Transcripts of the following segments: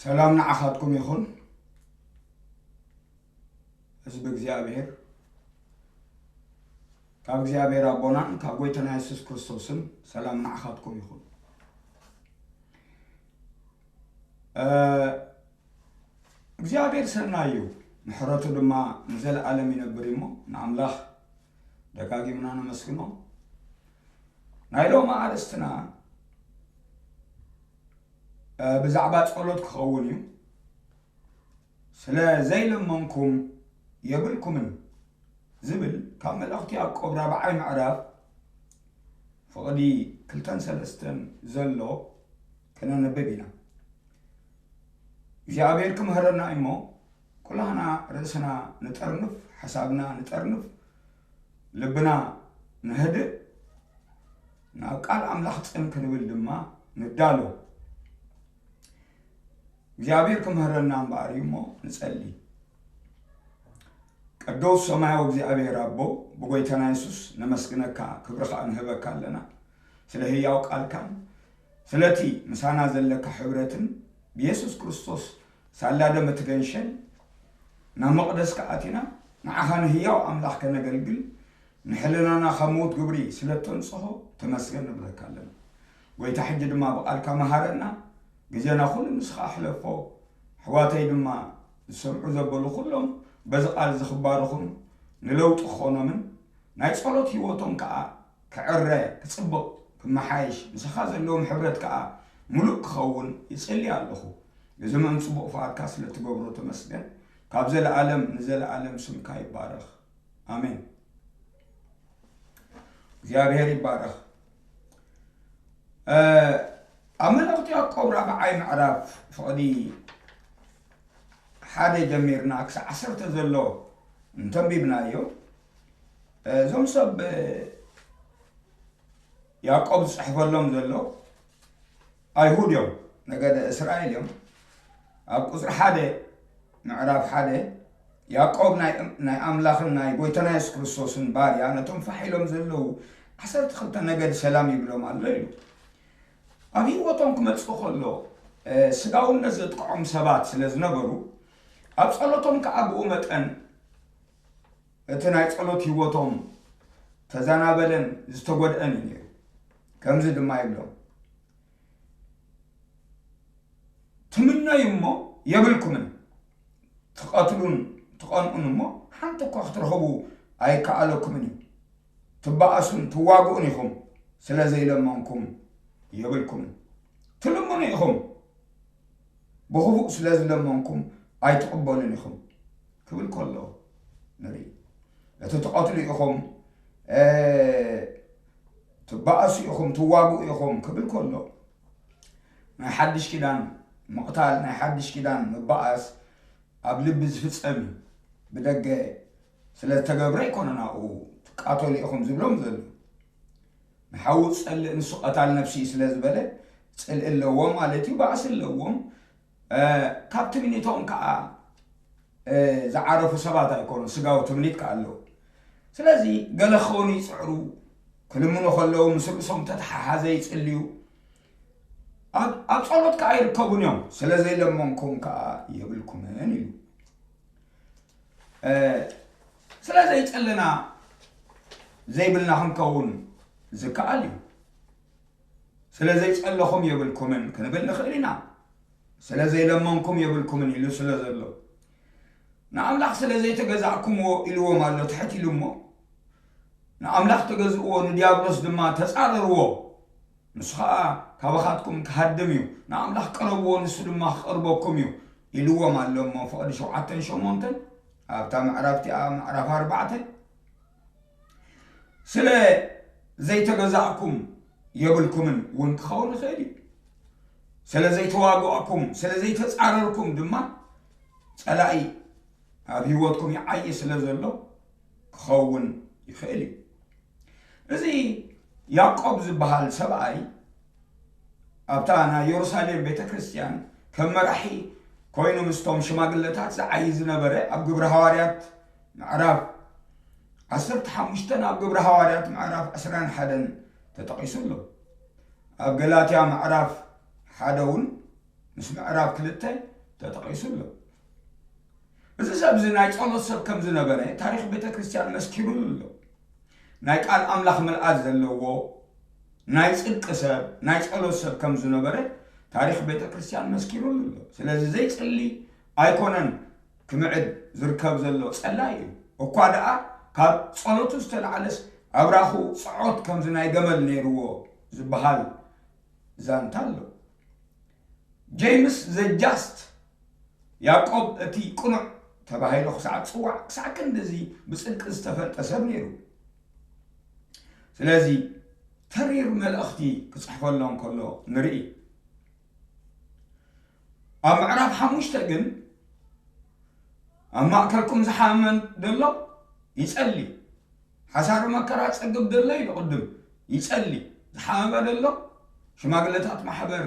ሰላም ንዓኻትኩም ይኹን፣ ህዝቢ እግዚኣብሔር። ካብ እግዚኣብሔር ኣቦናን ካብ ጎይታና የሱስ ክርስቶስን ሰላም ንዓኻትኩም ይኹን። እ፣ እግዚኣብሔር ሰናይ እዩ፣ ምሕረቱ ድማ ንዘለኣለም ይነብር እሞ፣ ንኣምላኽ ደጋጊምና ነመስግኖ። ናይ ሎሚ ኣርእስትና፣ እ፣ ብዛዕባ ጸሎት ክኸውን እዩ። "ስለ ዘይለመንኩም የብልኩምን" ዝብል ካብ መልእኽቲ ያዕቆብ ራብዓይ ምዕራፍ ፍቕዲ ክልተን ሰለስተን ዘሎ ከነንብብ ኢና። እግዚኣብሔር ክምህረና እሞ፣ ኩላህና ርእስና ንጠርንፍ፣ ሓሳብና ንጠርንፍ፣ ልብና ነህድእ፣ ናብ ቃል ኣምላኽ ጽን ክንብል ድማ ንዳሎ። እግዚኣብሔር ክምህረና እምበኣር እዩ እሞ ንጸሊ። ቅዱስ ሰማያዊ እግዚኣብሔር ኣቦ፣ ብጎይታና የሱስ ነመስግነካ፣ ክብሪ ኸኣ ንህበካ ኣለና። ስለ ህያው ቃልካን ስለቲ ምሳና ዘለካ ሕብረትን፣ ብየሱስ ክርስቶስ ሳላ ደም እቲ ገንሸል ናብ መቕደስካ ኣቲና፣ ንዓኻ ንህያው ኣምላኽ ከነገልግል፣ ንሕልናና ካብ ምዉት ግብሪ ስለ እተንጽሆ ተመስገን ንብለካ ኣለና። ጎይታ፣ ሕጂ ድማ ብቓልካ መሃረና፣ ግዜና ኩሉ ንስኻ ኣሕለፎ። ኣሕዋተይ ድማ ዝሰምዑ ዘበሉ ኩሎም በዚ ቃል እዚ ክባረኹን ንለውጢ ክኾኖምን ናይ ጸሎት ህይወቶም ከኣ ክዕረ፣ ክጽብቕ፣ ክመሓየሽ፣ ምሳኻ ዘለዎም ሕብረት ከኣ ምሉእ ክኸውን ይጽሊ ኣለኹ። እዚ ምእን ጽቡቕ ፍቓድካ ስለ እትገብሮ ተመስገን። ካብ ዘለኣለም ንዘለኣለም ስምካ ይባረኽ። ኣሜን። እግዚኣብሔር ይባረኽ። እ፣ ኣብ መልእኽቲ ያዕቆብ ራብዓይ ምዕራፍ ፍቕዲ ሓደ ጀሚርና ክሳዕ ዓሰርተ ዘሎ እንተንቢብናዮ፣ እ፣ እዞም ሰብ፣ እ፣ ያዕቆብ ዝጽሕፈሎም ዘሎ ኣይሁድ እዮም፣ ነገደ እስራኤል እዮም። ኣብ ቁጽሪ ሓደ፣ ምዕራፍ ሓደ፣ ያዕቆብ ናይ፣ ናይ ኣምላኽን ናይ ጎይታና የሱስ ክርስቶስን ባርያ፣ ነቶም ፋሕ ኢሎም ዘለዉ ዓሰርተ ክልተ ነገድ ሰላም ይብሎም ኣሎ ኢሉ። ኣብ ህይወቶም ክመጽእ ከሎ፣ እ፣ ስጋውነት ዘጥቅዖም ሰባት ስለ ዝነበሩ፣ ኣብ ጸሎቶም ከኣ ብኡ መጠን እቲ ናይ ጸሎት ህይወቶም ተዛናበለን ዝተጎድአን እዩ ነይሩ። ከምዚ ድማ ይብሎም፣ "ትምነዩ እሞ የብልኩምን፣ ትቐትሉን ትቐንኡን እሞ ሓንቲ እኳ ክትረኽቡ ኣይከኣለኩምን እዩ። ትበኣሱን ትዋግኡን ኢኹም፣ ስለ ዘይለመንኩም የብልኩምን። ትልምኑ ኢኹም፣ ብኽፉእ ስለ ዝለመንኩም ኣይትቕበሉን ኢኹም" ክብል ከሎ ንርኢ። እቲ ትቐትሉ ኢኹም፣ እ፣ ትበኣሱ ኢኹም፣ ትዋግኡ ኢኹም ክብል ከሎ፣ ናይ ሓድሽ ኪዳን ምቕታል፣ ናይ ሓድሽ ኪዳን ምበኣስ ኣብ ልቢ ዝፍጸም እዩ። ብደገ ስለ ዝተገብረ ኣይኮነን ኣብኡ ትቃተሉ ኢኹም ዝብሎም ዘሎ። ንሓዉ ዝጸልእ ንሱ ቀታል ነፍሲ እዩ ስለ ዝበለ፣ ጽልኢ ኣለዎም ማለት እዩ፣ ባእሲ ኣለዎም። እ፣ ካብ ትምኒቶም ከኣ፣ እ፣ ዝዓረፉ ሰባት ኣይኮኑን፣ ስጋዊ ትምኒት ከኣ ኣለዎም። ስለዚ ገለ ክኾኑ ይጽዕሩ፣ ክልምኑ ከለዉ ምስ ርእሶም ተተሓሓዘ ይጽልዩ። ኣብ፣ ኣብ ጸሎት ከኣ ይርከቡን እዮም፣ ስለ ዘይለመንኩም ከኣ የብልኩምን ኢሉ። እ፣ ስለ ዘይጸለና ዘይብልና ክንከውን ዝከኣል እዩ። ስለ ዘይጸለኹም የብልኩምን ክንብል ንኽእል ኢና። ስለ ዘይለመንኩም የብልኩምን ኢሉ ስለ ዘሎ። ንኣምላኽ ስለ ዘይተገዛእኩምዎ ኢልዎም ኣሎ ትሕት ኢሉ እሞ፣ ንኣምላኽ ተገዝእዎ፣ ንዲያብሎስ ድማ ተጻረርዎ። ንሱ ኸኣ ካባኻትኩም ክሃድም እዩ። ንኣምላኽ ቅረብዎ፣ ንሱ ድማ ክቐርበኩም እዩ ኢልዎም ኣሎ እሞ፣ ፍቕዲ ሸውዓተን ሸሞንተን ኣብታ ምዕራፍ እቲኣ፣ ምዕራፍ ኣርባዕተ፣ ስለ ዘይተገዛእኩም የብልኩምን እውን ክኸውን ይኽእል እዩ። ስለ ዘይተዋግኣኩም፣ ስለ ዘይተጻረርኩም ድማ ጸላኢ ኣብ ህይወትኩም ይዓዪ ስለ ዘሎ ክኸውን ይኽእል እዩ። እዚ ያዕቆብ ዝበሃል ሰብኣይ ኣብታ ናይ የሩሳሌም ቤተ ክርስቲያን ከም መራሒ ኮይኑ ምስቶም ሽማግለታት ዝዓዪ ዝነበረ፣ ኣብ ግብሪ ሃዋርያት ምዕራፍ ዓሰርተ ሓሙሽተን ኣብ ግብሪ ሃዋርያት ምዕራፍ ዕስራን ሓደን ተጠቒሱ ኣሎ። ኣብ ገላትያ ምዕራፍ ሓደ እውን ምስ ምዕራፍ ክልተ ተጠቒሱ ኣሎ። እዚ ሰብ እዚ ናይ ጸሎት ሰብ ከም ዝነበረ ታሪኽ ቤተ ክርስቲያን መስኪሩሉ ኣሎ። ናይ ቃል ኣምላኽ ምልኣት ዘለዎ ናይ ጽድቂ ሰብ ናይ ጸሎት ሰብ ከም ዝነበረ ታሪኽ ቤተ ክርስቲያን መስኪሩሉ ኣሎ። ስለዚ ዘይጽሊ ኣይኮነን ክምዕድ ዝርከብ ዘሎ ጸላይ እዩ። እኳ ደኣ ካብ ጸሎቱ ዝተላዕለስ ኣብራኹ ጽዖት ከምዚ ናይ ገመል ነይርዎ ዝበሃል ዛንታ ኣሎ። ጀይምስ ዘ ጃስት ያዕቆብ እቲ ቅኑዕ ተባሂሉ ክሳዕ ዝጽዋዕ ክሳዕ ክንድዚ ብጽድቂ ዝተፈልጠ ሰብ ነይሩ። ስለዚ ተሪር መልእኽቲ ክጽሕፈሎም ከሎ ንርኢ። ኣብ ምዕራፍ ሓሙሽተ ግን ኣብ ማእከልኩም ዝሓመመ ደሎ ይጸሊ፣ ሓሳረ መከራ ጸግብ ደሎ ኢሉ ቅድም ይጸሊ፣ ዝሓመመ ደሎ ሽማግለታት ማሕበር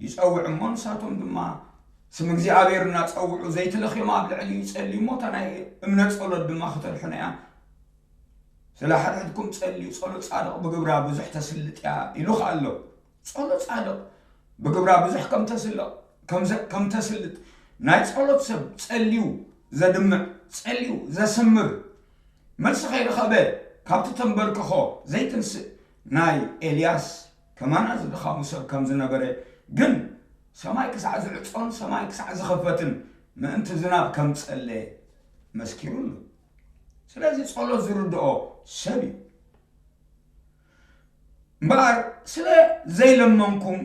ይጸውዕ እሞ ንሳቶም ድማ ስም እግዚኣብሔር እናጸውዑ ዘይትለኽዮም ኣብ ልዕሊ ይጸልዩ እሞ እታ ናይ እምነት ጸሎት ድማ ክተድሕኖ እያ። ስለ ሓድሕድኩም ጸልዩ፣ ጸሎት ጻድቕ ብግብራ ብዙሕ ተስልጥ እያ ኢሉ ከኣ ኣሎ። ጸሎት ጻድቕ ብግብራ ብዙሕ ከም ተስልቕ ከም ተስልጥ ናይ ጸሎት ሰብ ጸልዩ ዘድምዕ ጸልዩ ዘስምር መልሲ ከይረኸበ ካብቲ ተንበርክኾ ዘይትንስእ ናይ ኤልያስ ከማና ዝድኻሙ ሰብ ከም ዝነበረ ግን ሰማይ ክሳዕ ዝዕጾን ሰማይ ክሳዕ ዝኸፈትን ምእንቲ ዝናብ ከም ዝጸለየ መስኪሩ ኣሎ። ስለዚ ጸሎት ዝርድኦ ሰብ እዩ። እምበኣር ስለ ዘይለመንኩም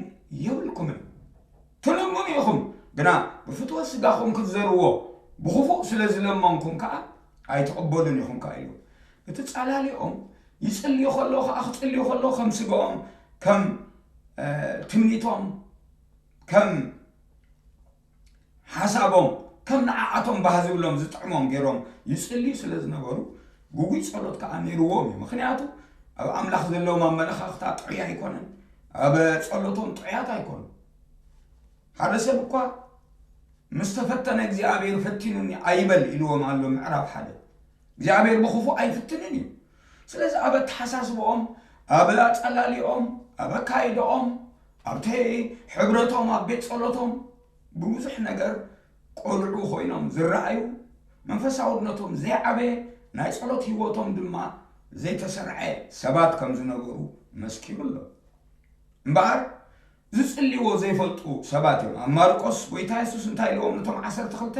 የብልኩምን። ትልምኑ ኢኹም፣ ግና ብፍትወት ስጋኹም ክትዘርዎ ብኽፉእ ስለ ዝለመንኩም ከኣ ኣይትቕበሉን ኢኹም ከኣ ኢሉ። እቲ ጸላሊኦም ይጽልዩ ከለዉ ከኣ ክጽልዩ ከለዉ ከም ስጋኦም ከም ትምኒቶም ከም ሓሳቦም ከም ንዓኣቶም ባህ ዝብሎም ዝጥዕሞም ገይሮም ይጽልዩ ስለ ዝነበሩ ግጉይ ጸሎት ከኣ ነይርዎም እዩ። ምኽንያቱ ኣብ ኣምላኽ ዘለዎም ኣመለኻኽታ ጥዑይ ኣይኮነን። ኣብ ጸሎቶም ጥዑያት ኣይኮኑን። ሓደ ሰብ እኳ ምስ ተፈተነ እግዚኣብሔር ፈቲኑኒ ኣይበል ኢልዎም ኣሎ ምዕራፍ ሓደ። እግዚኣብሔር ብኽፉእ ኣይፍትንን እዩ። ስለዚ ኣብ ኣተሓሳስብኦም፣ ኣብ ኣጸላሊኦም፣ ኣብ ኣካይድኦም፣ ኣብቲ ሕብረቶም፣ ኣብ ቤት ጸሎቶም ብብዙሕ ነገር ቆልዑ ኮይኖም ዝረኣዩ መንፈሳውነቶም ዘይዓበየ ናይ ጸሎት ህይወቶም ድማ ዘይተሰርዐ ሰባት ከም ዝነበሩ መስኪሩ ኣሎ። እምበኣር ዝጽልይዎ ዘይፈልጡ ሰባት እዮም። ኣብ ማርቆስ ጎይታ የሱስ እንታይ ኢልዎም ነቶም ዓሰርተ ክልተ?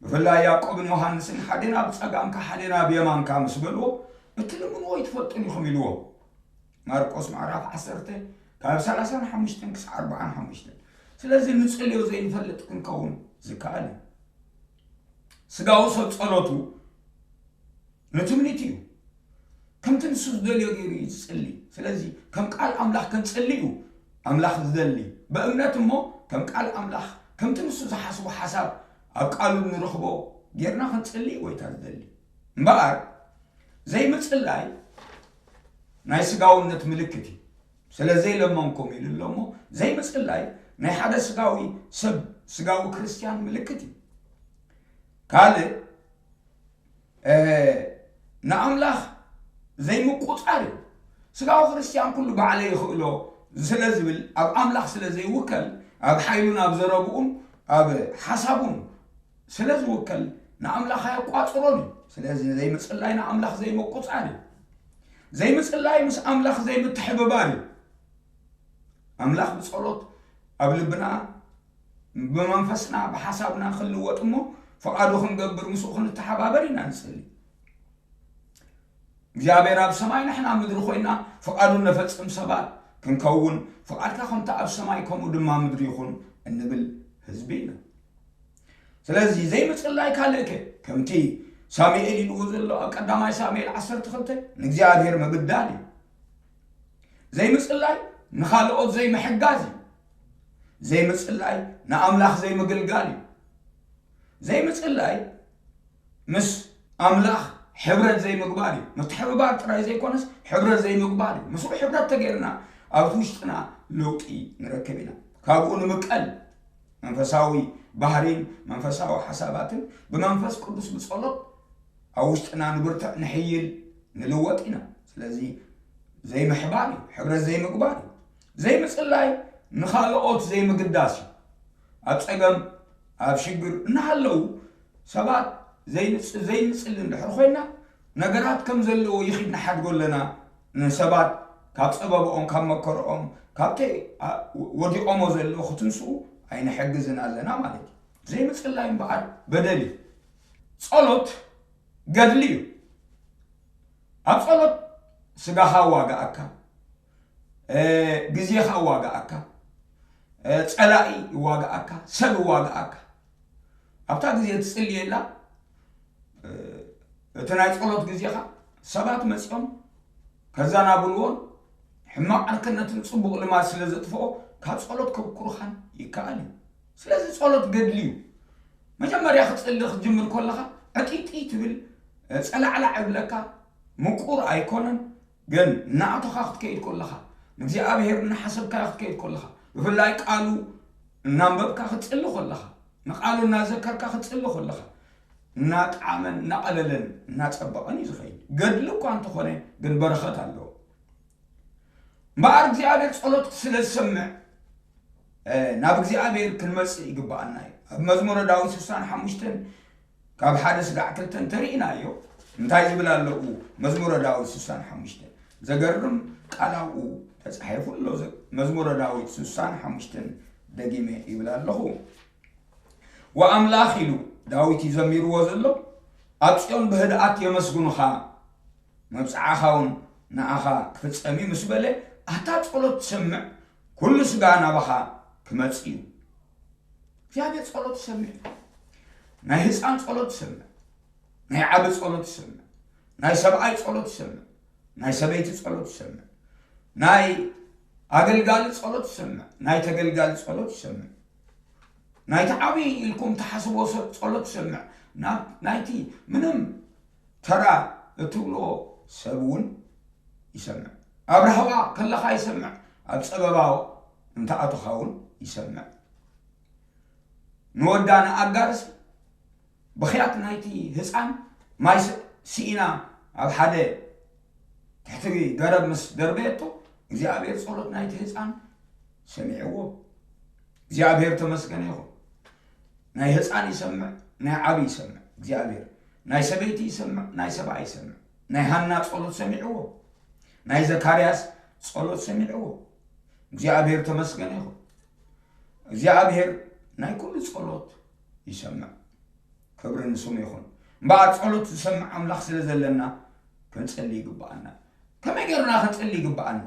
ብፍላይ ያዕቆብን ዮሃንስን ሓዴና ብጸጋምካ ሓዴና ብየማንካ ምስ በልዎ እትልምንዎ ኣይትፈልጡን ኢኹም ኢልዎም። ማርቆስ ምዕራፍ ዓሰርተ ካብ ሰላሳን ሓሙሽተን ክሳዕ ኣርባዓን ሓሙሽተን። ስለዚ ንጽልዮ ዘይንፈልጥ ክንከውን ዝከኣል እዩ። ስጋዊ ሰብ ጸሎቱ ንትምኒት እዩ። ከምቲ ንሱ ዝደልዮ ገይሩ እዩ ዝጽሊ። ስለዚ ከም ቃል ኣምላኽ ክንጽሊ እዩ ኣምላኽ ዝደሊ። ብእምነት እሞ ከም ቃል ኣምላኽ ከምቲ ንሱ ዝሓስቦ ሓሳብ ኣብ ቃሉ ንረኽቦ ጌርና ክንጽሊ እዩ ጎይታ ዝደሊ። እምበኣር ዘይምጽላይ ናይ ስጋውነት ምልክት እዩ። ስለ ዘይለመንኩም ኢሉ ኣሎ እሞ ዘይምጽላይ ናይ ሓደ ስጋዊ ሰብ ስጋዊ ክርስትያን ምልክት እዩ። ካልእ ንኣምላኽ ዘይምቁጻር እዩ። ስጋዊ ክርስትያን ኩሉ ባዕለይ ይኽእሎ ስለ ዝብል ኣብ ኣምላኽ ስለ ዘይውከል ኣብ ሓይሉን ኣብ ዘረብኡን ኣብ ሓሳቡን ስለ ዝውከል ንኣምላኽ ኣየቋጽሮን እዩ። ስለዚ ዘይምጽላይ ንኣምላኽ ዘይምቁጻር እዩ። ዘይምጽላይ ምስ ኣምላኽ ዘይምትሕብባር እዩ። ኣምላኽ ብጸሎት ኣብ ልብና ብመንፈስና ብሓሳብና ክንልወጥ እሞ ፍቓዱ ክንገብር ምስኡ ክንተሓባበር ኢና ንጽሊ። እግዚኣብሔር ኣብ ሰማይ ንሕና ምድሪ ኮይና ፍቓዱ ነፈጽም ሰባት ክንከውን ፍቓድካ ከምቲ ኣብ ሰማይ ከምኡ ድማ ምድሪ ይኹን እንብል ህዝቢ ኢና። ስለዚ ዘይምጽላይ ካልእከ ከምቲ ሳሙኤል ኢልዎ ዘሎ ኣብ ቀዳማይ ሳሙኤል ዓሰርተ ክልተ ንእግዚኣብሔር ምብዳል እዩ። ዘይምጽላይ ንኻልኦት ዘይምሕጋዝ እዩ። ዘይምጽላይ ንኣምላኽ ዘይምግልጋል እዩ። ዘይምጽላይ ምስ ኣምላኽ ሕብረት ዘይምግባር እዩ። ምትሕብባር ጥራይ ዘይኮነስ ሕብረት ዘይምግባር እዩ። ምስኡ ሕብረት ተገይርና ኣብቲ ውሽጥና ለውጢ ንረክብ ኢና። ካብኡ ንምቀል መንፈሳዊ ባህሪን መንፈሳዊ ሓሳባትን ብመንፈስ ቅዱስ ብጸሎት ኣብ ውሽጥና ንብርትዕ ንሕይል ንልወጥ ኢና። ስለዚ ዘይምሕባር እዩ፣ ሕብረት ዘይምግባር እዩ። ዘይምጽላይ ንኻልኦት ዘይምግዳስ እዩ። ኣብ ጸገም ኣብ ሽግር እናሃለዉ ሰባት ዘይንጽ ዘይንጽሊ እንድሕር ኮይና ነገራት ከም ዘለዎ ይኺድ ንሓድጎ ኣለና። ንሰባት ካብ ጸበብኦም ካብ መከርኦም ካብቲ ወዲቖሞ ዘለዉ ክትንስኡ ኣይንሕግዝን ኣለና ማለት እዩ። ዘይምጽላይ እምበኣር በደል እዩ። ጸሎት ገድሊ እዩ። ኣብ ጸሎት ስጋኻ ዋጋኣካ፣ ግዜኻ ዋጋኣካ፣ ጸላኢ ዋጋኣካ፣ ሰብ ዋጋኣካ። ኣብታ ግዜ ትጽልየላ እቲ ናይ ጸሎት ግዜኻ ሰባት መጺኦም ከዘናብልዎን ሕማቕ ዕርክነትን ጽቡቕ ልማድ ስለ ዘጥፍኦ ካብ ጸሎት ከብኩሩኻን ይከኣል እዩ። ስለዚ ጸሎት ገድሊ እዩ። መጀመርያ ክትጽሊ ክትጅምር ከለኻ ዕጢጢ ትብል፣ ጸላዕላዕ እብለካ ምቁር ኣይኮነን። ግን እናኣቶኻ ክትከይድ ከለኻ፣ ንእግዚኣብሔር እናሓሰብካዮ ክትከይድ ከለኻ፣ ብፍላይ ቃሉ እናንበብካ ክትጽሊ ከለኻ፣ ንቃሉ እናዘከርካ ክትጽሊ ከለኻ እናጠዓመን እናቐለለን እናጸበቐን እዩ ዝኸይድ። ገድሊ እኳ እንተኾነ ግን በረኸት ኣለዎ። እምበኣር እግዚኣብሔር ጸሎት ስለ ዝሰምዕ ናብ እግዚኣብሔር ክንመጽእ ይግብኣና እዩ። ኣብ መዝሙረ ዳዊት ስሳን ሓሙሽተን ካብ ሓደ ስጋዕ ክልተ እንተርኢናዮ እንታይ ዝብል ኣለዉ? መዝሙረ ዳዊት ስሳን ሓሙሽተን ዘገርም ቃል ኣብኡ ተጻሒፉ ኣሎ። መዝሙረ ዳዊት ስሳን ሓሙሽተን ደጊመ ይብል ኣለኹ። ወኣምላኽ ኢሉ ዳዊት እዩ ዘሚርዎ ዘሎ። ኣብ ጽዮን ብህድኣት የመስግኑኻ፣ መብጽዓኻ እውን ንኣኻ ክፍጸም እዩ ምስ በለ ኣታ ጸሎት ትሰምዕ፣ ኩሉ ስጋ ናባኻ ክመጽእ እዩ። እግዚኣብሔር ጸሎት ትሰምዕ እዩ። ናይ ህፃን ጸሎት ትሰምዕ፣ ናይ ዓቢ ጸሎት ትሰምዕ፣ ናይ ሰብኣይ ጸሎት ትሰምዕ፣ ናይ ሰበይቲ ጸሎት ትሰምዕ፣ ናይ ኣገልጋሊ ጸሎት ትሰምዕ፣ ናይ ተገልጋሊ ጸሎት ትሰምዕ፣ ናይቲ ዓብዪ ኢልኩም ትሓስቦ ሰብ ጸሎት ትሰምዕ፣ ናይቲ ምንም ተራ እትብሎ ሰብ እውን ይሰምዕ። ኣብ ራህዋ ከለኻ ይሰምዕ፣ ኣብ ጸበባ እንተኣቶኻ እውን ይሰምዕ። ንወዳ ንኣጋርሲ ብኽያት ናይቲ ህፃን ማይ ስኢና ኣብ ሓደ ትሕቲ ገረብ ምስ ደርበየቶ እግዚኣብሔር ጸሎት ናይቲ ህፃን ሰሚዕዎ። እግዚኣብሔር ተመስገነ ይኹን። ናይ ህፃን ይሰምዕ፣ ናይ ዓብዪ ይሰምዕ እግዚኣብሔር። ናይ ሰበይቲ ይሰምዕ፣ ናይ ሰብኣይ ይሰምዕ። ናይ ሃና ጸሎት ሰሚዕዎ። ናይ ዘካርያስ ጸሎት ሰሚዕዎ። እግዚኣብሔር ተመስገነ ይኹን። እግዚኣብሔር ናይ ኩሉ ጸሎት ይሰምዕ። ክብሪ ንስሙ ይኹን። እምበኣር ጸሎት ዝሰምዕ ኣምላኽ ስለ ዘለና ክንጽሊ ይግብኣና። ከመይ ገይርና ክንጽሊ ይግብኣና?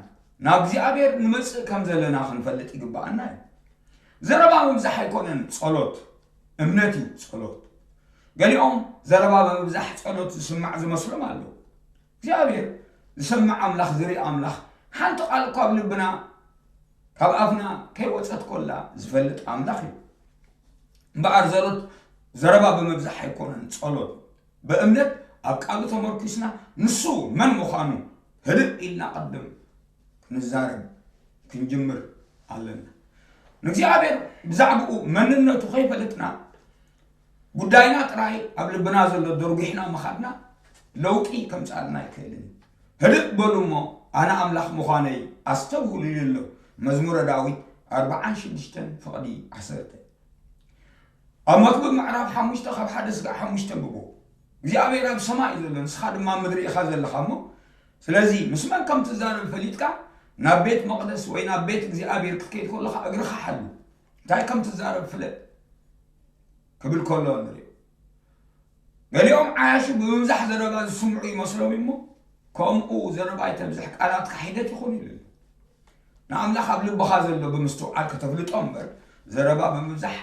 ናብ እግዚኣብሔር ንመጽእ ከም ዘለና ክንፈልጥ ይግብኣና እዩ። ዘረባ ምብዛሕ ኣይኮነን ጸሎት፣ እምነት እዩ ጸሎት። ገሊኦም ዘረባ ብምብዛሕ ጸሎት ዝስማዕ ዝመስሎም ኣለዉ። እግዚኣብሔር ዝሰምዕ ኣምላኽ፣ ዝርኢ ኣምላኽ፣ ሓንቲ ቃል እኳ ኣብ ልብና ካብ ኣፍና ከይወጸት ኮላ ዝፈልጥ ኣምላኽ እዩ። እምበኣር ዘሎት ዘረባ ብምብዛሕ ኣይኮነን ጸሎት። ብእምነት ኣብ ቃሉ ተመርኪስና ንሱ መን ምዃኑ ህድእ ኢልና ቅድም ክንዛረብ ክንጅምር ኣለና። ንእግዚኣብሔር ብዛዕባኡ መንነቱ ከይፈለጥና ጉዳይና ጥራይ ኣብ ልብና ዘሎ ደርጒሕና ምኻድና ለውጢ ከምጽኣልና ኣይክእልን። ህድእ በሉ እሞ ኣነ ኣምላኽ ምዃነይ ኣስተብህሉ ኢሉ ኣሎ። መዝሙረ ዳዊት ኣርብዓን ሽዱሽተን ፍቕዲ ዓሰርተ። ኣብ መክብብ ምዕራፍ ሓሙሽተ ካብ ሓደ ስጋዕ ሓሙሽተ ኣንብቦ። እግዚኣብሔር ኣብ ሰማይ እዩ ዘሎ፣ ንስኻ ድማ ኣብ ምድሪ ኢኻ ዘለኻ እሞ፣ ስለዚ ምስ መን ከም ትዛረብ ፈሊጥካ ናብ ቤት መቕደስ ወይ ናብ ቤት እግዚኣብሔር ክትከይድ ከለኻ እግርኻ ሓሉ። እንታይ ከም ትዛረብ ፍለጥ ክብል ከሎ ንሪኦ። ገሊኦም ዓያሹ ብምብዛሕ ዘረባ ዝስምዑ ይመስሎም እሞ፣ ከምኡ ዘረባ ኣይተብዝሕ፣ ቃላትካ ሒደት ይኹን ይብል። ንኣምላኽ ኣብ ልብኻ ዘሎ ብምስትውዓል ከተፍልጦ እምበር፣ ዘረባ ብምብዛሕ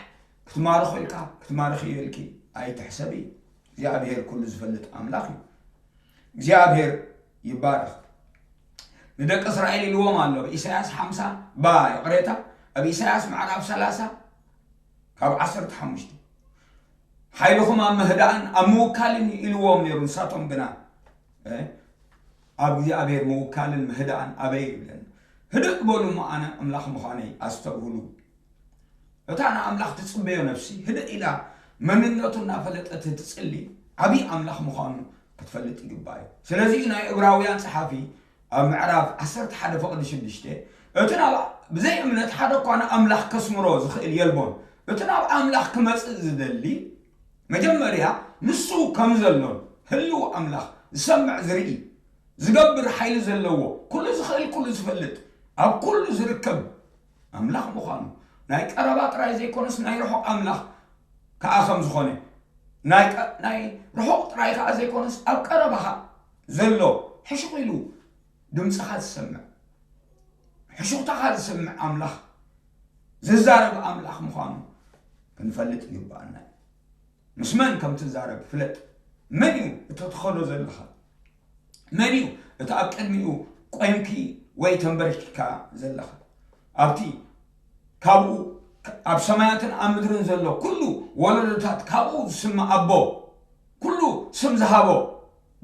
ክትማርኾ ኢልካ ክትማርኽ እዩ ኢልኪ ኣይትሕሰቢ። እግዚኣብሔር ኩሉ ዝፈልጥ ኣምላኽ እዩ። እግዚኣብሔር ይባረኽ። ንደቂ እስራኤል ኢልዎም ኣሎ። ኣብ ኢሳያስ ሓምሳ፣ ባ፣ ይቕሬታ፣ ኣብ ኢሳያስ ምዕራፍ ሰላሳ ካብ ዓሰርተ ሓሙሽተ፣ ሓይልኹም ኣብ ምህዳእን ኣብ ምውካልን እዩ ኢልዎም ነይሩ። ንሳቶም ግና፣ እ፣ ኣብ እግዚኣብሔር ምውካልን ምህዳእን ኣበይ ይብለና። ህድእ በሉ እሞ ኣነ ኣምላኽ ምዃነይ ኣስተብህሉ። እታ ንኣምላኽ ትጽበዮ ነፍሲ ህድእ ኢላ መንነቱ እናፈለጠት ትጽሊ፣ ዓብዪ ኣምላኽ ምዃኑ ክትፈልጥ ይግባእ እዩ። ስለዚ እዩ ናይ ዕብራውያን ጸሓፊ ኣብ ምዕራፍ ዓሰርተ ሓደ ፍቕዲ ሽዱሽተ፣ እቲ ናብ ብዘይ እምነት ሓደ እኳ ንኣምላኽ ከስምሮ ዝኽእል የልቦን፣ እቲ ናብ ኣምላኽ ክመጽእ ዝደሊ መጀመርያ ንሱ ከም ዘሎን ህልው ኣምላኽ ዝሰምዕ ዝርኢ ዝገብር ሓይሊ ዘለዎ ኩሉ ዝኽእል ኩሉ ዝፈልጥ ኣብ ኩሉ ዝርከብ ኣምላኽ ምዃኑ ናይ ቀረባ ጥራይ ዘይኮነስ ናይ ርሑቕ ኣምላኽ ከኣ ከም ዝኾነ ናይ ቀ- ናይ ርሑቕ ጥራይ ከኣ ዘይኮነስ ኣብ ቀረባኻ ዘሎ ሕሹኽ ኢሉ ድምፅኻ ዝሰምዕ ሕሹኽታኻ ዝሰምዕ ኣምላኽ ዝዛረብ ኣምላኽ ምዃኑ ክንፈልጥ ይግባኣና እዩ። ምስ መን ከም ትዛረብ ፍለጥ። መን እዩ እቲ ትኸዶ ዘለኻ? መን እዩ እቲ ኣብ ቅድሚኡ ቆይምኪ ወይ ተንበርኪካ ዘለኻ? ኣብቲ ካብኡ ኣብ ሰማያትን ኣብ ምድርን ዘሎ ኩሉ ወለዶታት ካብኡ ዝስመ ኣቦ ኩሉ ስም ዝሃቦ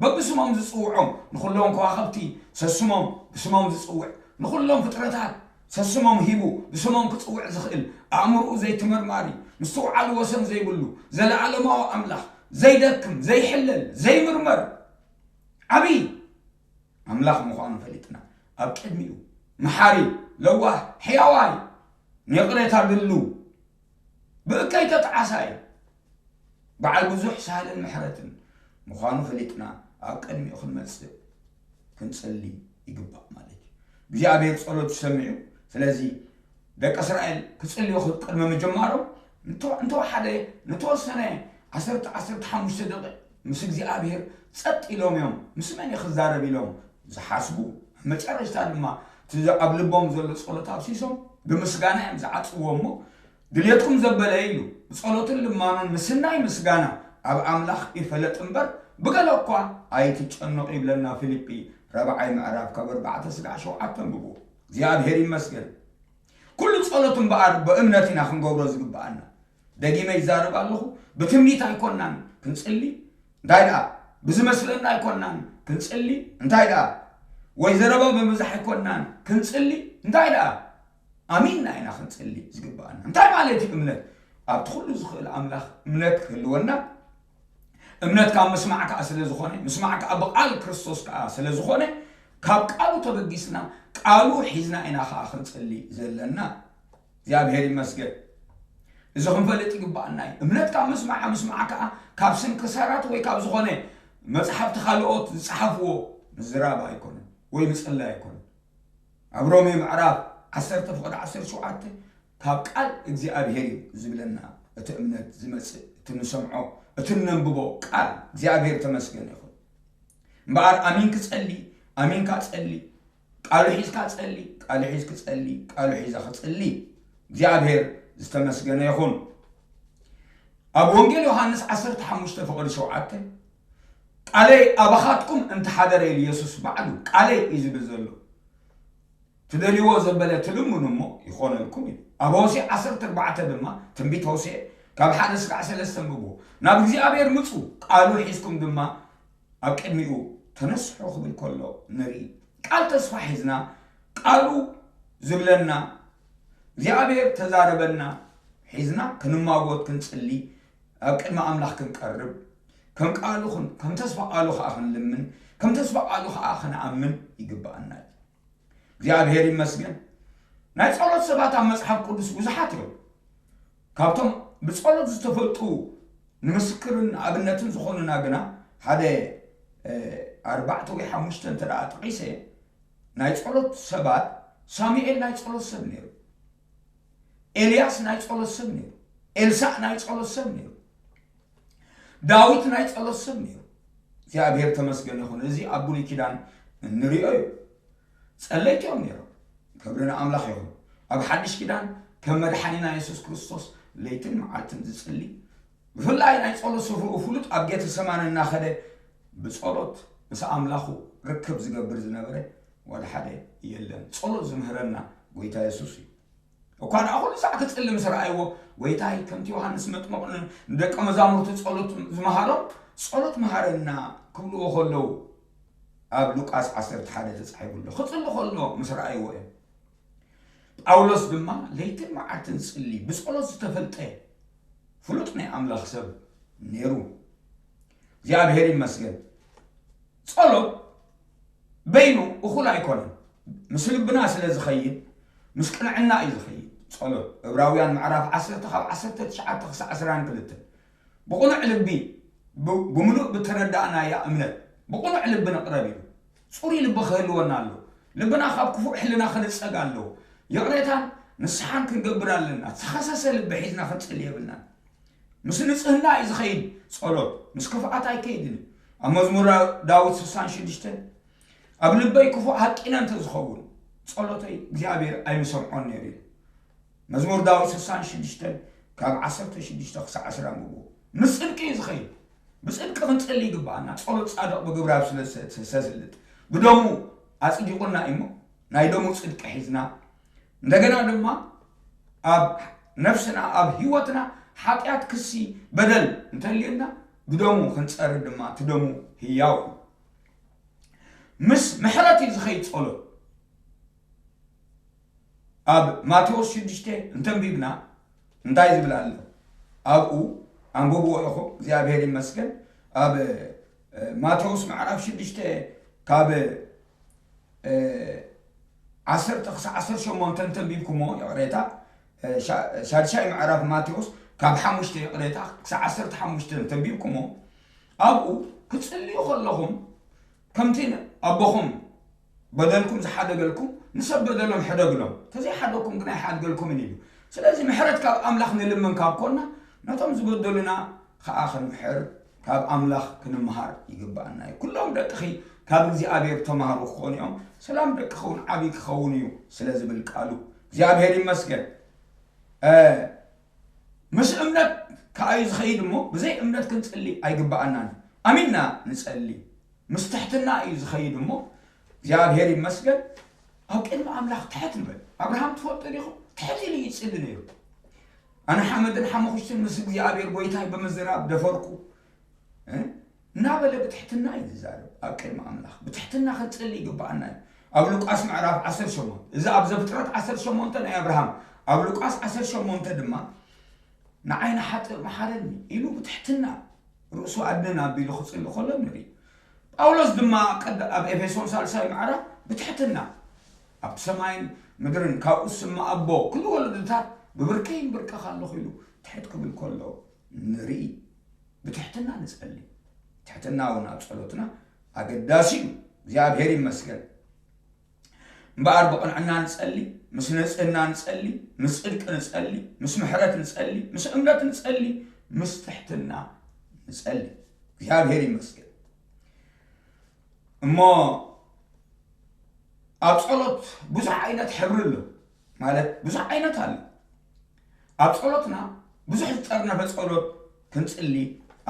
በብስሞም ዝጽውዖም ንኹሎም ከዋኽብቲ ሰስሞም ብስሞም ዝጽውዕ ንኹሎም ፍጥረታት ሰስሞም ሂቡ ብስሞም ክጽውዕ ዝኽእል ኣእምርኡ ዘይትመርማሪ ምስትውዓሉ ወሰን ዘይብሉ ዘለዓለማዊ ኣምላኽ ዘይደክም ዘይሕለል ዘይምርመር ዓብዪ ኣምላኽ ምዃኑ ፈሊጥና ኣብ ቅድሚኡ መሓሪ ለዋህ ሕያዋይ ንይቕሬታ ድሉ ብእከይ ተጣዓሳይ በዓል ብዙሕ ሳህልን ምሕረትን ምዃኑ ፈሊጥና ኣብ ቅድሚኡ ክንመጽእ ክንጽሊ ይግባእ ማለት እዩ። እግዚኣብሔር ጸሎት ይሰምዕ እዩ። ስለዚ ደቂ እስራኤል ክጽልዩ ቅድሚ ምጅማሮም እንተወሓደ ንተወሰነ ዓሰርተ ዓሰርተ ሓሙሽተ ደቂቕ ምስ እግዚኣብሔር ጸጥ ኢሎም እዮም። ምስ መን ክዛረብ ኢሎም ዝሓስቡ ኣብ መጨረሽታ ድማ እቲ ኣብ ልቦም ዘሎ ጸሎት ኣብሲሶም ብምስጋና እዮም ዝዓጽዎ እሞ ድልየትኩም ዘበለ ኢሉ ብጸሎትን ልማኖን ምስናይ ምስጋና ኣብ ኣምላኽ ይፈለጥ እምበር ብገለ እኳ ኣይትጨነቑ ይብለና። ፊልጲ ራብዓይ ምዕራፍ ካብ ኣርባዕተ ስጋዕ ሸውዓተ ኣንብቡ። እግዚኣብሔር ይመስገን። ኩሉ ጸሎት እምበኣር ብእምነት ኢና ክንገብሮ ዝግብኣና። ደጊመ ይዛረብ ኣለኹ፣ ብትምኒት ኣይኮናን ክንጽሊ እንታይ ደኣ ብዝመስለና ኣይኮናን ክንጽሊ እንታይ ደኣ ወይ ዘረባ ብምብዛሕ ኣይኮናን ክንጽሊ እንታይ ደኣ ኣሚንና ኢና ክንጽሊ ዝግብኣና። እንታይ ማለት እዩ እምነት? ኣብቲ ኩሉ ዝኽእል ኣምላኽ እምነት ክህልወና እምነት ካብ ምስማዕ ከዓ ስለ ዝኾነ ምስማዕ ከዓ ብቃል ክርስቶስ ከዓ ስለ ዝኾነ ካብ ቃሉ ተበጊስና ቃሉ ሒዝና ኢና ከዓ ክንጽሊ ዘለና። እግዚኣብሔር ይመስገን። እዚ ክንፈልጥ ይግባኣና እዩ። እምነት ካብ ምስማዕ ምስማዕ ከዓ ካብ ስንክሳራት ወይ ካብ ዝኾነ መፅሓፍቲ ካልኦት ዝፀሓፍዎ ምዝራብ ኣይኮነን ወይ ምፅላይ ኣይኮነን። ኣብ ሮሜ ምዕራፍ ዓሰርተ ፍቕዲ ዓሰርተ ሸውዓተ ካብ ቃል እግዚኣብሔር እዩ ዝብለና እቲ እምነት ዝመፅእ እቲ ንሰምዖ እቲ እነንብቦ ቃል እግዚኣብሔር ተመስገነ ይኹን። እምበኣር ኣሚን ክጸሊ ኣሚንካ ጸሊ ቃሉ ሒዝካ ጸሊ ቃሉ ሒዝ ክጸሊ ቃሉ ሒዛ ክጸሊ እግዚኣብሔር ዝተመስገነ ይኹን። ኣብ ወንጌል ዮሃንስ ዓሰርተ ሓሙሽተ ፍቕዲ ሸውዓተ ቃለይ ኣባኻትኩም እንተሓደረ ኢሉ የሱስ ባዕሉ ቃለይ እዩ ዝብል ዘሎ። ትደልይዎ ዘበለ ትልምኑ እሞ ይኾነልኩም እዩ። ኣብ ሆሴ ዓሰርተ ኣርባዕተ ድማ ትንቢት ሆሴ ካብ ሓደ ስጋዕ ሰለስተ ንብቡ ናብ እግዚኣብሔር ምፁ ቃሉ ሒዝኩም ድማ ኣብ ቅድሚኡ ተነስሑ ክብል ከሎ ንርኢ። ቃል ተስፋ ሒዝና ቃሉ ዝብለና እግዚኣብሔር ተዛረበና ሒዝና ክንማጎት ክንጽሊ ኣብ ቅድሚ ኣምላኽ ክንቀርብ ከም ቃሉ ከም ተስፋ ቃሉ ከዓ ክንልምን ከም ተስፋ ቃሉ ከዓ ክንኣምን ይግብኣና እዩ። እግዚኣብሔር ይመስገን። ናይ ጸሎት ሰባት ኣብ መጽሓፍ ቅዱስ ብዙሓት እዮም። ካብቶም ብጸሎት ዝተፈልጡ ንምስክርን ኣብነትን ዝኾኑና ግና ሓደ ኣርባዕተ ወይ ሓሙሽተ እንተ ደኣ ጠቒሰ ናይ ጸሎት ሰባት ሳሙኤል ናይ ጸሎት ሰብ ነይሩ። ኤልያስ ናይ ጸሎት ሰብ ነይሩ። ኤልሳዕ ናይ ጸሎት ሰብ ነይሩ። ዳዊት ናይ ጸሎት ሰብ ነይሩ። እግዚኣብሔር ተመስገን ይኹን። እዚ ኣብ ብሉይ ኪዳን እንሪኦ እዩ። ጸለይቲ እዮም ነይሮም። ክብሪ ንኣምላኽ ይኹን። ኣብ ሓድሽ ኪዳን ከም መድሓኒና የሱስ ክርስቶስ ለይትን መዓልትን ዝጽሊ ብፍላይ ናይ ጸሎት ስፍርኡ ፍሉጥ ኣብ ጌተሰማኒ እናኸደ ብጸሎት ምስ ኣምላኹ ርክብ ዝገብር ዝነበረ ዋላ ሓደ የለን። ጸሎት ዝምህረና ጎይታ የሱስ እዩ። እኳ ደኣ ኩሉ ሳዕ ክጽሊ ምስ ረኣይዎ ጎይታይ ከምቲ ዮሃንስ መጥምቕ ንደቀ መዛሙርቱ ጸሎት ዝመሃሮም ጸሎት መሃረና ክብልዎ ከለዉ ኣብ ሉቃስ ዓሰርተ ሓደ ተጻሒፉ ኣሎ። ክጽሊ ከሎ ምስ ረኣይዎ እዮም። ጳውሎስ ድማ ለይትን መዓልትን ዝጽሊ ብጸሎት ዝተፈልጠ ፍሉጥ ናይ ኣምላኽ ሰብ ነይሩ። እግዚኣብሔር ይመስገን። ጸሎት በይኑ እኹል ኣይኮነን። ምስ ልብና ስለ ዝኸይድ ምስ ቅንዕና እዩ ዝኸይድ። ጸሎት። ዕብራውያን ምዕራፍ ዓሰርተ ካብ ዓሰርተ ትሽዓተ ክሳዕ ዕስራን ክልተን። ብቕኑዕ ልቢ፣ ብ-፣ ብምሉእ ብተረዳእናያ እምነት፣ ብቕኑዕ ልቢ ንቕረብ ኢሉ። ጽሩይ ልቢ ክህልወና ኣሎ። ልብና ካብ ክፉእ ሕልና ክንጸግ ኣለዎ። ይቕሬታን ንስሓን ክንገብር ኣለና። ዝኸሰሰ ልቢ ሒዝና ክንጽሊ የብልናን። ምስ ንጽህና እዩ ዝኸይድ ጸሎት፣ ምስ ክፍኣት ኣይከይድን እዩ። ኣብ መዝሙር ዳዊት ስሳን ሽዱሽተን፣ ኣብ ልበይ ክፉእ ሃቂነ እንተ ዝኸውን፣ ጸሎተይ እግዚኣብሔር ኣይምሰምዖን ነይሩ እዩ። መዝሙር ዳዊት ስሳን ሽዱሽተን ካብ ዓሰርተ ሽዱሽተ ክሳዕ ዕስራ ኣንብብዎ። ምስ ጽድቂ እዩ ዝኸይድ። ብጽድቂ ክንጽሊ ይግብኣና። ጸሎት ጻድቕ ብግብራብ ስለ ዘ-፣ ዘስልጥ። ብደሙ ኣጽዲቑና እዩ እሞ፣ ናይ ደሙ ጽድቂ ሒዝና፣ እንደገና ድማ ኣብ ነፍስና፣ ኣብ ህይወትና ሓጢኣት፣ ክሲ፣ በደል እንተልዩና ብደሙ ክንጸሪ ድማ፣ እቲ ደሙ ህያው እዩ። ምስ ምሕረት እዩ ዝኸይድ ጸሎት። ኣብ ማቴዎስ ሽዱሽተ እንተንቢብና እንታይ ዝብል ኣሎ? ኣብኡ ኣንብብዎ ኢኹም፣ እግዚኣብሔር ይመስገን። ኣብ፣ እ፣ ማቴዎስ ምዕራፍ ሽዱሽተ ካብ፣ እ፣ ዓሰርተ ክሳዕ ዓሰርተ ሸሞንተ እንተንቢብኩሞ፣ ይቕሬታ፣ እ፣ ሻ-፣ ሻድሻይ ምዕራፍ ማቴዎስ ካብ ሓሙሽተ፣ ይቕሬታ፣ ክሳዕ ዓሰርተ ሓሙሽተ እንተንቢብኩሞ፣ ኣብኡ ክትጽልዩ ከለኹም ከምቲ ኣቦኹም በደልኩም ዝሓደገልኩም ንሰብ በደሎም ሕደግሎም፣ ተዘይሓደግኩም ግን ኣይሓድገልኩምን ኢሉ። ስለዚ ምሕረት ካብ ኣምላኽ ንልምን ካብ ኮና፣ ነቶም ዝበደሉና ኸኣ ክንምሕር ካብ ኣምላኽ ክንምሃር ይግብኣና እዩ። ኩሎም ደቅኺ ካብ እግዚኣብሔር ተማሃሩ ክኾኑ እዮም፣ ሰላም ደቅኺ እውን ዓብዪ ክኸውን እዩ ስለ ዝብል ቃሉ። እግዚኣብሔር ይመስገን። እ፣ ምስ እምነት ከኣ እዩ ዝኸይድ እሞ፣ ብዘይ እምነት ክንጽሊ ኣይግብኣናን። ኣሚንና ንጸሊ። ምስ ትሕትና እዩ ዝኸይድ እሞ፣ እግዚኣብሔር ይመስገን፣ ኣብ ቅድሚ ኣምላኽ ትሕት ንበል። ኣብርሃም ትፈልጡ ዲኹም? ትሕት ኢሉ ይጽሊ ነይሩ። ኣነ ሓመድን ሓመኹሽትን ምስ እግዚኣብሔር ጐይታይ ብምዝራብ ደፈርኩ፣ እ? እናበለ ብትሕትና እዩ ዝዛረብ ኣብ ቅድሚ ኣምላኽ። ብትሕትና ክንጽሊ ይግብኣና እዩ። ኣብ ሉቃስ ምዕራፍ ዓሰርተ ሸሞንተ፣ እዚ ኣብ ዘፍጥረት ዓሰርተ ሸሞንተ ናይ ኣብርሃም፣ ኣብ ሉቃስ ዓሰርተ ሸሞንተ ድማ፣ "ንዓይ ንሓጥእ መሓረኒ" ኢሉ ብትሕትና ርእሱ ኣድንን ኣቢሉ ክጽሊ ከሎ ንርኢ። ጳውሎስ ድማ ቀድ-፣ ኣብ ኤፌሶን ሳልሳይ ምዕራፍ ብትሕትና፣ "ኣብቲ ሰማይን ምድርን ካብኡ ዝስመ ኣቦ ኩሉ ወለዶታት ብብርከይ ይንብርከኽ ኣለኹ" ኢሉ ትሕት ክብል ከሎ ንርኢ። ብትሕትና ንጸሊ። ትሕትና እውን ኣብ ጸሎትና ኣገዳሲ እዩ። እግዚኣብሔር ይመስገን። እምበኣር ብቕንዕና ንጸሊ፣ ምስ ንጽህና ንጸሊ፣ ምስ ጽድቂ ንጸሊ፣ ምስ ምሕረት ንጸሊ፣ ምስ እምነት ንጸሊ፣ ምስ ትሕትና ንጸሊ። እግዚኣብሔር ይመስገን። እሞ ኣብ ጸሎት ብዙሕ ዓይነት ሕብሪ ኣሎ፣ ማለት ብዙሕ ዓይነት ኣሎ። ኣብ ጸሎትና ብዙሕ ዝጠርነፈ ጸሎት ክንጽሊ፣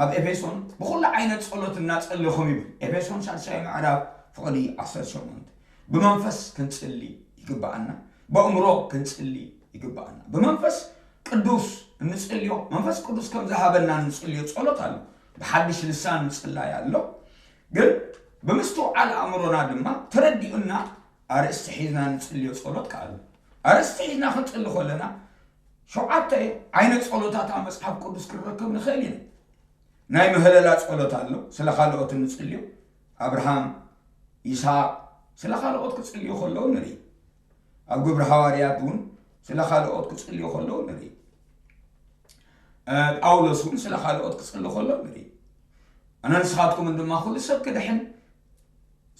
ኣብ ኤፌሶን ብኹሉ ዓይነት ጸሎት እናጸለኹም ይብል። ኤፌሶን ሻድሻይ ምዕራፍ ፍቕዲ ዓሰርተ ሸሞንተ። ብመንፈስ ክንጽሊ ይግብኣና፣ በእምሮ ክንጽሊ ይግብኣና። ብመንፈስ ቅዱስ እንጽልዮ፣ መንፈስ ቅዱስ ከም ዝሃበና እንጽልዮ ጸሎት ኣሎ። ብሓድሽ ልሳን ምጽላይ ኣሎ። ግን ብምስትውዓል ኣእምሮና ድማ ተረዲኡና ኣርእስቲ ሒዝና ንጽልዮ ጸሎት ከኣ ኣሎ። ኣርእስቲ ሒዝና ክንጽሊ ከለና ሸውዓተ ዓይነት ጸሎታት ኣብ መጽሓፍ ቅዱስ ክንረክብ ንኽእል ኢና። ናይ ምህለላ ጸሎት ኣሎ፣ ስለ ካልኦት እንጽልዮ። ኣብርሃም፣ ይስሐቅ ስለ ካልኦት ክጽልዩ ከለዉ ንርኢ። ኣብ ግብሪ ሃዋርያት እውን ስለ ካልኦት ክጽልዩ ከለዉ ንርኢ። እ፣ ጳውሎስ እውን ስለ ካልኦት ክጽሊ ከሎ ንርኢ። ኣነ ንስኻትኩምን ድማ ኩሉ ሰብ ክድሕን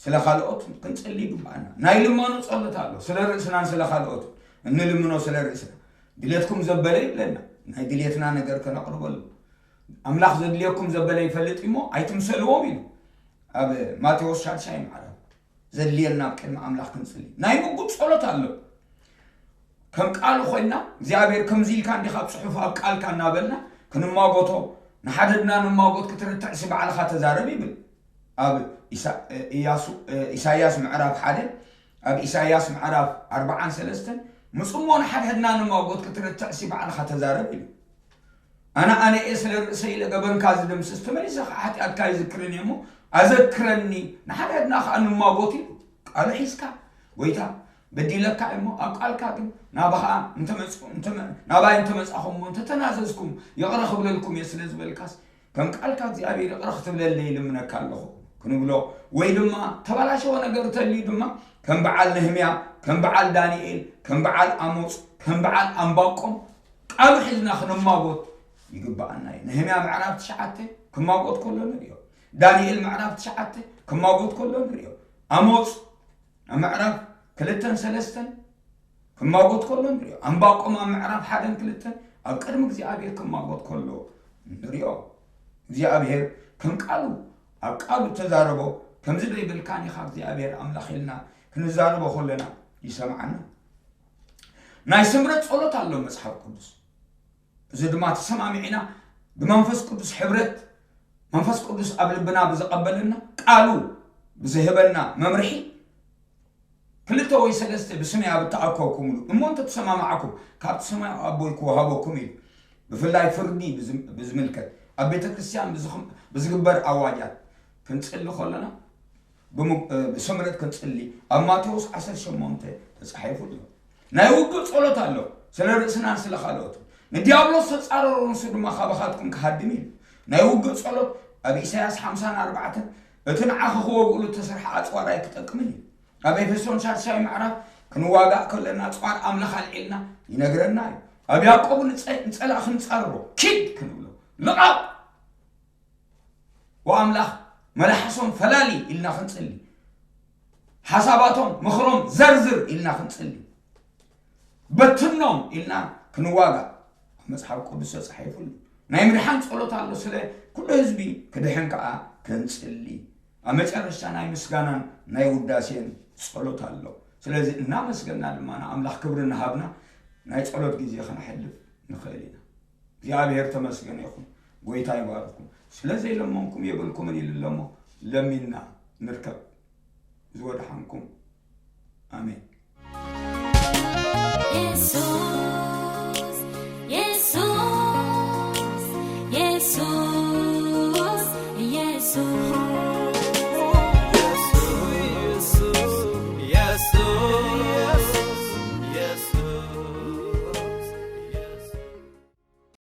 ስለ ካልኦት ክንጽሊ ይግብኣና። ናይ ልማኖ ጸሎት ኣሎ፣ ስለ ርእስናን ስለ ካልኦት እንልምኖ ስለ ርእስና። ድሌትኩም ዘበለ ይብለና፣ ናይ ድሌትና ነገር ከነቕርበሉ። ኣምላኽ ዘድልየኩም ዘበለ ይፈልጥ እሞ ኣይትምሰልዎም ኢሉ ኣብ ማቴዎስ ሻድሻይ ምዕራፍ። ዘድልየና ኣብ ቅድሚ ኣምላኽ ክንጽሊ። ናይ ምጉት ጸሎት ኣሎ። ከም ቃሉ ኮይና፣ እግዚኣብሔር ከምዚ ኢልካ እንዲኻ ኣብ ጽሑፍ ኣብ ቃልካ እናበልና ክንማጎቶ፣ ንሓደድና ንማጎት ክትርትዕሲ ባዕልኻ ተዛረብ ይብል። ኣብ ኢሳ-፣ ኢያሱ-፣ ኢሳይያስ ምዕራፍ ሓደ፣ ኣብ ኢሳይያስ ምዕራፍ ኣርብዓን ሰለስተን፣ "ምጽሞ ንሓድሕድና ንማጎት ክትርትዕሲ ባዕልኻ ተዛረብ" ኢሉ። ኣነ ኣነ እየ ስለ ርእሰይ ኢለ ገበንካ ዝድምስስ፣ ተመሊሰ ኸዓ ሓጢኣትካ ኣይዝክርን እየ እሞ ኣዘክረኒ፣ ንሓድሕድና ኸዓ ንማጎት ኢሉ። ቃሉ ሒዝካ፣ "ጐይታ፣ በዲለካ እየ እሞ ኣብ ቃልካ ግን ናባኻ እንተመጽ-፣ እንተመ-፣ ናባይ እንተመጻኹም እሞ እንተተናዘዝኩም ይቕረ ክብለልኩም እየ" ስለ ዝበልካስ፣ ከም ቃልካ እግዚኣብሔር ይቕረ ክትብለለይ ይልምነካ ኣለኹ ክንብሎ፣ ወይ ድማ ተበላሸወ ነገር ተልዩ ድማ ከም በዓል ነህምያ፣ ከም በዓል ዳንኤል፣ ከም በዓል ኣሞጽ፣ ከም በዓል ኣንባቆም ቃሉ ሒዝና ክንማጎት ይግብኣና እዩ። ነህምያ ምዕራፍ ትሽዓተ ክማጎት ከሎ ንሪኦ። ዳንኤል ምዕራፍ ትሽዓተ ክማጎት ከሎ ንሪኦ። ኣሞጽ ኣብ ምዕራፍ ክልተን ሰለስተን ክማጎት ከሎ ንሪኦ። ኣንባቆም ኣብ ምዕራፍ ሓደን ክልተን ኣብ ቅድሚ እግዚኣብሔር ክማጎት ከሎ ንሪኦ። እግዚኣብሔር ከም ቃሉ ኣብ ቃሉ ተዛረቦ። ከምዚ ዶ ይብልካን ኢኻ እግዚኣብሔር ኣምላኽ ኢልና ክንዛረቦ ከለና ይሰምዓና። ናይ ስምረት ጸሎት ኣሎ መጽሓፍ ቅዱስ። እዚ ድማ ተሰማሚዕና ብመንፈስ ቅዱስ ሕብረት መንፈስ ቅዱስ ኣብ ልብና ብዝቐበለና ቃሉ ብዝህበና መምርሒ ክልተ ወይ ሰለስተ ብስመይ ኣብ እተኣከብኩምሉ እሞ እንተተሰማማዕኩም ካብቲ ሰማይ ኣቦይ ክወሃበኩም እዩ። ብፍላይ ፍርዲ ብዝም- ብዝምልከት ኣብ ቤተ ክርስቲያን ብዝኽም- ብዝግበር ኣዋጃት ክንጽሊ ከለና ብሙ- ብስምረት ክንጽሊ ኣብ ማቴዎስ ዓሰርተ ሸሞንተ ተጻሒፉ ኣሎ። ናይ ውግእ ጸሎት ኣሎ፣ ስለ ርእስናን ስለ ካልኦትን። ንዲያብሎስ ተጻረሮ፣ ንሱ ድማ ካባኻትኩም ክሃድም እዩ። ናይ ውግእ ጸሎት ኣብ ኢሳያስ ሓምሳን ኣርባዕተን እቲ ንዓኺ ክወግእሉ እተሰርሐ ኣጽዋር ኣይክጠቅምን እዩ። ኣብ ኤፌሶን ሻድሻይ ምዕራፍ ክንዋጋእ ከለና ኣጽዋር ኣምላኽ ኣልዒልና ይነግረና እዩ። ኣብ ያዕቆብ ንጸ- ንጸላእ ክንጻረሮ ኪድ ክንብሎ ልቓቕ ወኣምላኽ መላሕሶም ፈላሊ ኢልና ክንጽሊ፣ ሓሳባቶም ምኽሮም ዘርዝር ኢልና ክንጽሊ፣ በትኖም ኢልና ክንዋጋእ ኣብ መጽሓፍ ቅዱስ ተጻሒፉ ኣሎ። ናይ ምድሓን ጸሎት ኣሎ፣ ስለ ኩሉ ህዝቢ ክድሕን ከኣ ክንጽሊ። ኣብ መጨረሽታ ናይ ምስጋናን ናይ ውዳሴን ጸሎት ኣሎ። ስለዚ እናመስገና ድማ ንኣምላኽ ክብሪ እናሃብና ናይ ጸሎት ግዜ ከነሕልፍ ንኽእል ኢና። እግዚኣብሔር ተመስገን ይኹን። ጎይታ ይባርኩም። ስለ ዘይለመንኩም የብልኩምን ኢሉ ኣለሞ ለሚንና ንርከብ። ዝወድሓንኩም። ኣሜን።